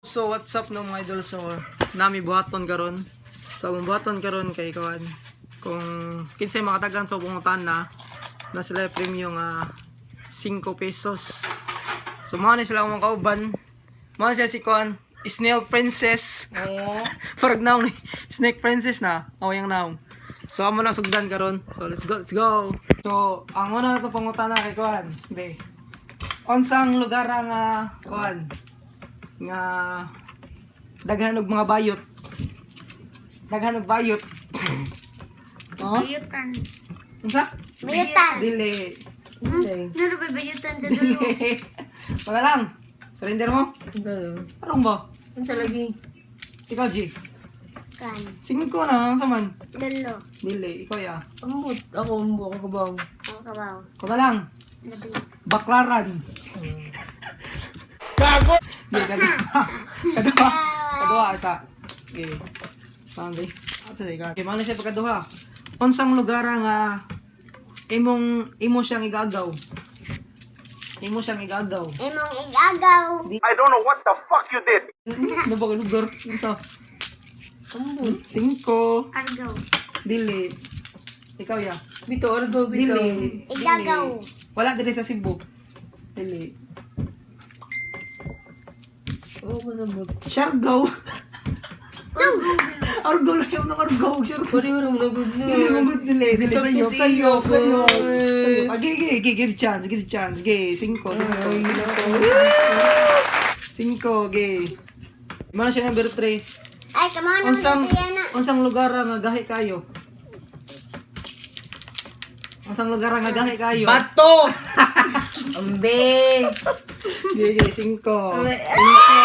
So what's up no, mga idol? So nami buhaton karon. So ang buhaton karon kay kuan, kung kinsay makatagan sa pangutan na na sila premyo nga 5 pesos. So mao ni sila akong mga kauban. Mao siya si kuan, Snail Princess. Oo. Parang naong ni Snake Princess na. Ako yung naong. So amo na sugdan karon. So let's go, let's go. So ang una na to pangutana kay kuan. Be. Unsang lugar nga kuan nga daghan og mga bayot? Daghan og bayot. Oh? Bayutan. Unsa? Bayutan. Dili. Hindi. Naro ba bayutan sa dulo? Dili. Wala lang. Surrender mo? Galo. Arong ba? Ano sa lagi? Ikaw, G. Kan. Singko na, unsa man? Dulo. Dili, ikaw ya. Ambot. Ako, ambo. Ako kabaw. Ang kabaw. Ikaw na lang. Labi. Baklaran. Gago! Hindi, kaduwa. Kaduwa. Kaduwa, isa. Okay. Saan ba? Asa ka? Okay, mana siya pagkaduha. Unsang lugar nga imong imo siyang igagaw? Imo siyang igagaw. Imong igagaw. I don't know what the fuck you did. Ano ba ka lugar? Unsa? Ambot. Singko. Argaw. Dili. Ikaw ya. Bito, argo, bito. Dili. Igagaw. Dili. Wala dili sa Cebu. Dili. Oo, kasabot. Siargao. Argao lang yung ng Argao. Siargao. Pwede mo naman good na. Dili mo good dili. Dili Sakto sa'yo. sa Sa'yo. iyo, Sa'yo. boy. Sa'yo. Ah, Give, give, give, give chance. Give chance. Give. Singko. Singko. Singko. Singko. Give. Mana siya number 3. Ay, kamo na Unsang, na. unsang lugar nga gahi kayo? Unsang lugar nga gahi kayo? Bato! Ambe! Sige, give, singko. Ambe. Singko.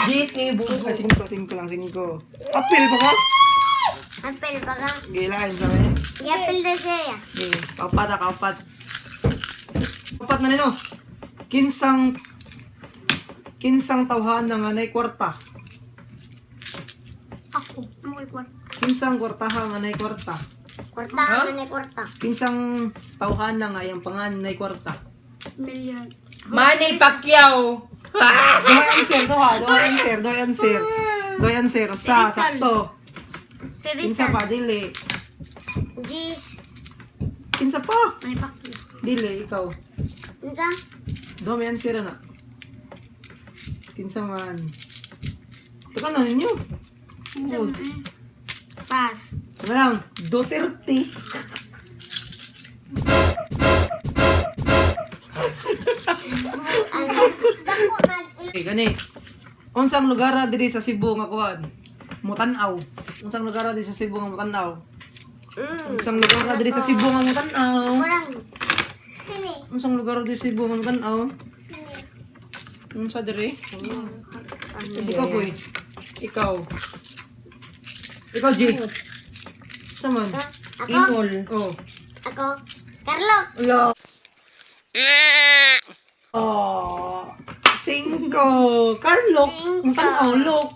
Jis, ni buko. Ah, singko, singko lang, singko. Apil pa ka? Apel ba ka? Gilain sa amin. Yapil na siya. Okay, kaupat ah, kaupat. Kaupat na nino. Kinsang tawhan nga nay kwarta? Ako. Ano kay kwarta? Kinsang kwartaha nga nay kwarta? Kwarta Huh? ka na kwarta. Kinsang tawhan nga iyang pangan nay kwarta? Million. Manny Pacquiao! Ah! Duha answer, duha, duha answer, duha answer. Duha answer, sa, sakto. Si Kinsa Rizal. pa, dili. Jis. Kinsa pa? May pakyo. Dili, ikaw. Unsa? Duha may answer na. Kinsa man. Teka na ninyo. Ambot. Pass. Ano lang, Duterte. Ano? Dako na. Okay, gani. Unsang lugar diri sa Cebu nga kuan? Mutanaw. Unsang lugar diri sa Cebu nga mutanaw? Unsang lugar diri sa Cebu nga mutanaw? Kurang. Sini. Unsang lugar diri sa Cebu nga mutanaw? Sini. Unsa diri? Ikaw, boy. Ikaw. Ikaw, G. Saman. Ako? Imol. Oh. Ako. Carlo. Ala. Oh. Cinco. Carlo. Cinco. Mutanaw, look.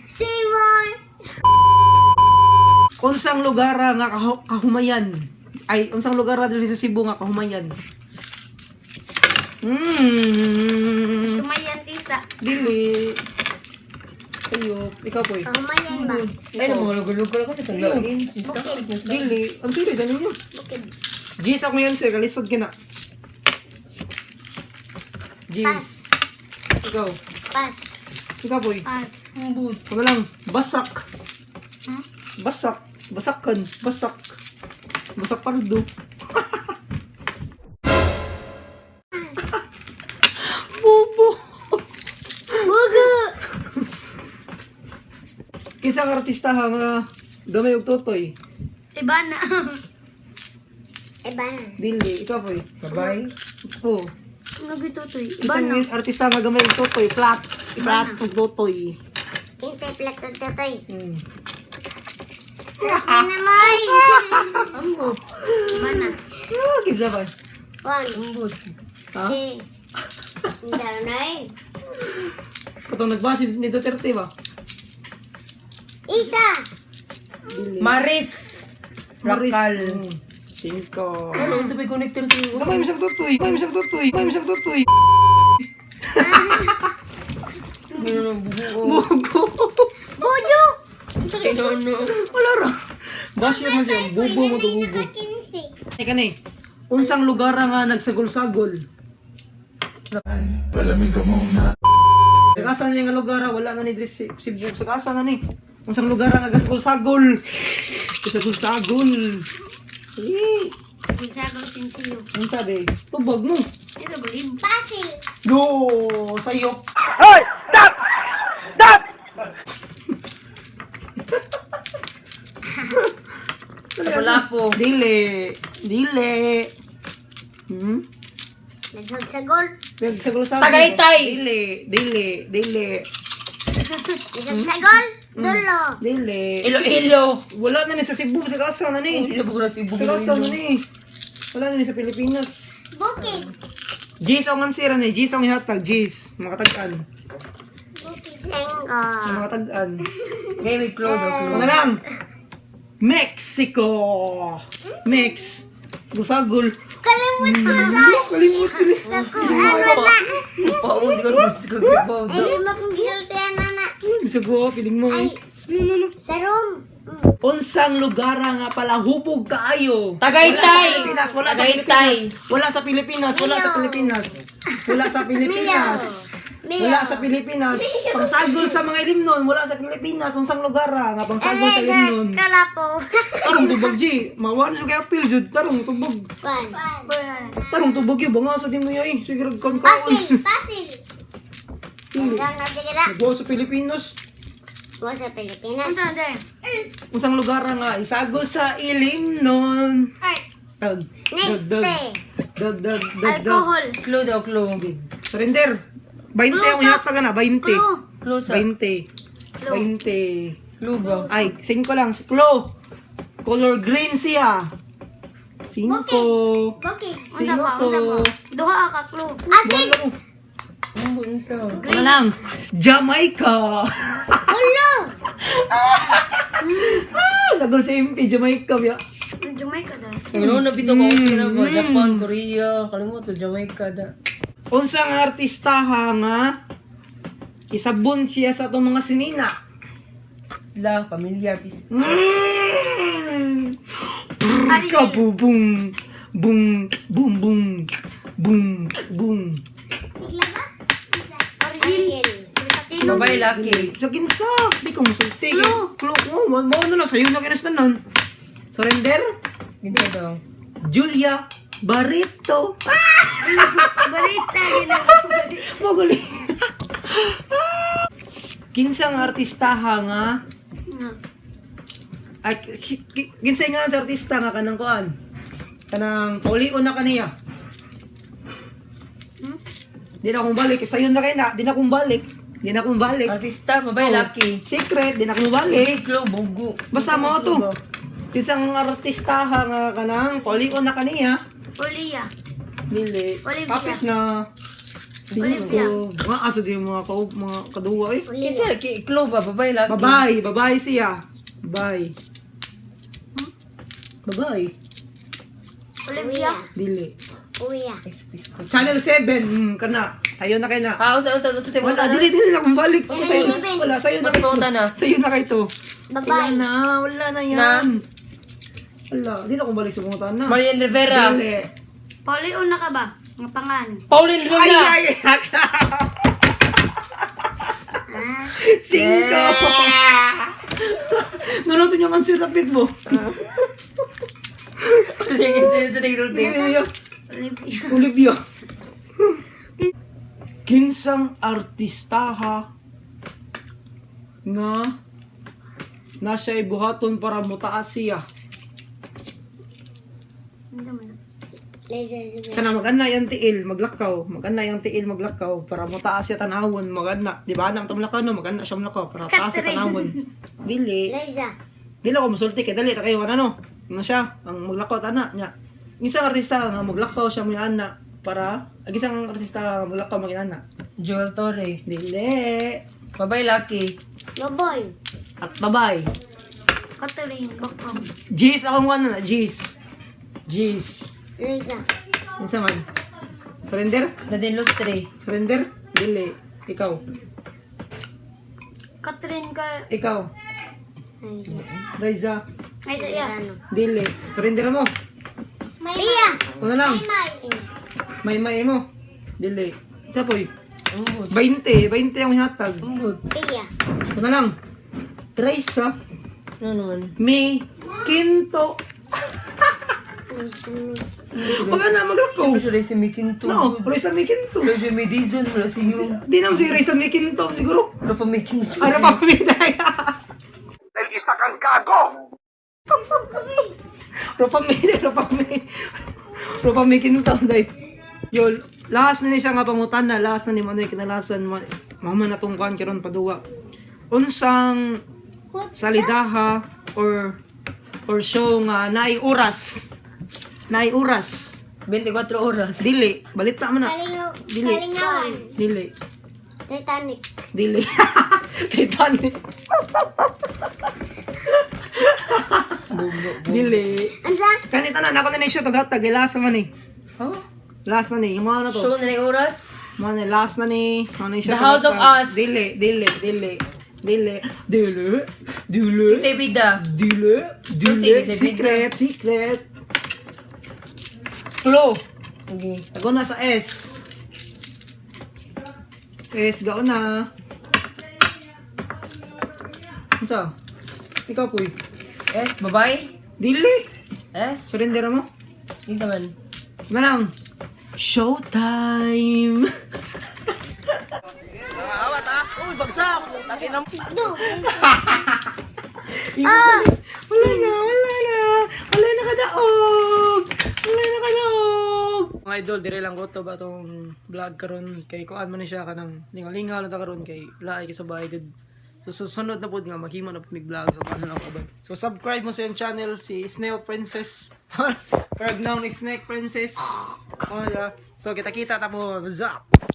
Seymour. Unsang lugar nga kahumayan? Ay, unsang lugar diri sa Cebu nga kahumayan? Sumayan tisa. Dili. Ayo, ikaw po. Kahumayan ba? Ay, mga lugar-lugar ka. Sa lain. Dili. Ang dili sa ninyo. Bukid. Gis ako yan sir, kalisod ka na. Gis. Ikaw. Pass. Ikaw boy. Pass. Ambot. Ano lang, basak. Hmm? Basak. Basakan. Basak. Basak pardo. Bobo. Bugo. Kisang artista ha nga gamay og totoy. Iba na. Iba na. Dili, ikaw boy. Bye-bye. Oh. Ano gitutoy? Iba Isang na. artista nga gamay og totoy, flat. Flat og totoy. Hintay plak tutoy. Sa naman. Ambot. Iba na. Ah, kinsa ba? One. Ambot. Ha? Si. Hindi na eh. Katong nagbasi ni Duterte ba? Isa. Dili. Maris. Maris. Rakal. Cinco. Ano, sa may connector sa iyo? Gamay mo siyang tutoy. Gamay mo siyang tutoy. Gamay mo siyang tutoy. Ano nang bugo? Bugo. Bujo! Ano? Wala ra. Basher man siya. Bubo mo to bubo. Kinsi. Ay kani. Unsang lugar nga nagsagol-sagol? Sa asa ni nga lugar wala na ni diri si Cebu. Sa asa na ni? Unsang lugar nga nagsagol-sagol? Nagsagol-sagol. Eh, Sagol sinsiyo. unsa be? Tubag mo. Pasil. Go! Sayop. Hey! Stop! Stop! Wala po. Dili. Dili. Nagsagol. Nagsagol-sagol. Tagaytay. Dili. Dili. Dili. Nagsagol. Dulo. Dili. Iloilo. Wala na ni sa Cebu, sa asa na ni. Ilo bugo na Cebu. Sa asa na ni. Wala na ni sa Pilipinas. Bukid. Jis ang ansira ni, Jis ang ihatag, Jis. Mga tag-an. Bukid. Lenggo. Mga tag-an. Gay may clue daw, clue. Ano lang? Mexico! Mex. Gusagol. Kalimut ko sa Kalimut ko ni. sa kung ano na. Sa pao, di ko na sa kagabaw Ay, daw. lima kong gisultihan na na. Bisag ko, piling mo eh. Lolo. Sa room. Unsang lugar nga pala hubog kaayo? Tagaytay! Wala sa Pilipinas, wala sa Tagaytay! Pilipinas. Wala sa Pilipinas, wala sa Pilipinas. Wala sa Pilipinas. Mio. Wala sa Pilipinas. Pangsagol sa mga ilimnon, wala sa Pilipinas. Unsang lugar nga pangsagol sa ilimnon? Kalapo. Tarong tubag G, mawan sa kay apil jud tarong tubag. Kwan. Tarong tubag yo banga sa di mo yay. Sige rag kon Pasil. Pasil. Lang na tigira. Nagwa sa Pilipinas. Wa sa Pilipinas. Unsang lugar nga isagol sa ilimnon? Dag, Next dag, day. dag, dag, dag, dag. Clue daw, clue. Surrender. 20 ang yata ka na, 20. Clue sa... 20. 20. Clue ba? Ay, 5 lang. Clue. Color green siya. 5. Bukid. 5. Duha ka clue. Asin. Ang bunso. Ano lang? Jamaica. Hulo. Ah, sagol sa MP, Jamaica. Biya. Jamaica da. Ano na bitaw ko okay na ba? Japan, Korea, kalimot ko Jamaica da. Unsang artista ha nga isabon siya sa atong mga sinina. La, pamilyar, pis. Brr, bum bum bum bum bum bum. Bigla ba? Ariel. Babay laki. Sa kinsa, di ko musulti. Clue. Clue. Oh, mo na lang sayo na kinas tanan. Surrender. Ginsa daw. Julia Barreto. Ah! Balita Maguli. Kinsang artista ha nga ay kinsay nga sa artista nga kanang kuan. Kanang paulion na kaniya. Di na akong balik. Sayon na kay na. Di na akong balik. Di na akong balik. Artista, babay Oh, laki. Secret, di na akong balik. Eh, clue, bugo. Basta mo to. Isang artista ha nga kanang paulion na kaniya. Olia. Dili. Olivia. Kapit na. Olivia. Sino? Mga aso di yung mga mga kaduwa eh. Kinsa clue ba? Babay laki. Babay, babay siya. Babay. Babay. Olivia. Dili. Uya. Channel 7, kana. Sayo na kay na. Ah, usa usa usa Wala, dili dili lang balik. Channel Sayo, 7. wala, sayo na kay to. Matuta na. Sayo na kay to. Wala Babay. na, wala na yan. Wala, di na akong balik sa pangutan na. Marian Rivera. Dili. Paulion na ka ba? Nga pangalan. Pauline Ay, Luna. ay, ay. Cinco. Nanonood yung answer sa pit mo. Sige, Olivia. Olivia. Kinsang artistaha nga na siya'y buhaton para mutaas siya. Liza Isabel. Kana magana yang tiil maglakaw, magana yang tiil maglakaw para mutaas siya tanawon, magana. Di ba anang tamlakaw no, magana siya maglakaw para taas siya tanawon. Dili. Liza. Dili ako musulti kay dali ra kayo ano. Ano siya ang maglakaw tana nya. Isang artista nga maglakaw siya mo ana para ang isang artista nga maglakaw maging ana. Joel Torre. Dili. Babay laki. Baboy. At babay. Catherine. Bakong. G's akong ano na, G's. G's. Liza. Insa man? Surrender? Nadine Lustre. Surrender? Dili. Ikaw. Catherine ka. Ikaw. Raisa. Ay, sa iya. Dili. Surrender mo. Iya. Ano lang? May. May may mo. Dili. Sa poy. Ambot. 20, 20 ang hatag. Ambot. Pia. Ano lang? Raisa. Ano naman? May Quinto. Wag na maglako. Ano siya rin si Mikinto? No, Raisa May Quinto. Ano siya may Dizon? Wala siguro. Di naman si Raisa May Quinto siguro. Rafa Mikinto. Ano pa pamilya? Dahil isa kang gago! Rupa May, Rupa May. Rupa May Quinto day. Yo, last na ni siya nga pangutan na, last na ni Manoy kinalasan mama na tong kuan karon paduwa. Unsang salidaha or show nga naay oras. Naay oras. 24 oras. Dili, balita mo na. Kalingaw. Dili. Kalingawan. Dili. Titanic. Dili. Titanic. Dili. Ansa? Kani tanan ako na ni siya tug hatag last naman eh. Huh? Last na ni, yung mga na to. Show na yung oras? Mga na last na ni. Ano ni siya The House of tug-hatag. Us. Dili, dili, dili. Dili, dili, dili. Isay bida. Dili, dili, Dili. Secret, secret. Clue. Okay. Tago na sa S. S, gao na. Unsa? Ikaw, Puy. S, bye-bye. Dili. S. Surrender mo. Isa man. Manang. Showtime! Do. Ah! Wala na, wala na. Wala na kadaog. Wala na kadaog. Mga idol, dire lang ko to ba tong vlog karon kay kuan man ni siya kanang lingaw-lingaw na ta karon kay laay kay sa bahay gud. So susunod na pod nga maghimo na pod mig vlog so paano lang kaban. So subscribe mo sa iyang channel si Snail Princess. Parag noun Snake Princess. Oh, yeah. So kita-kita ta po. Zap.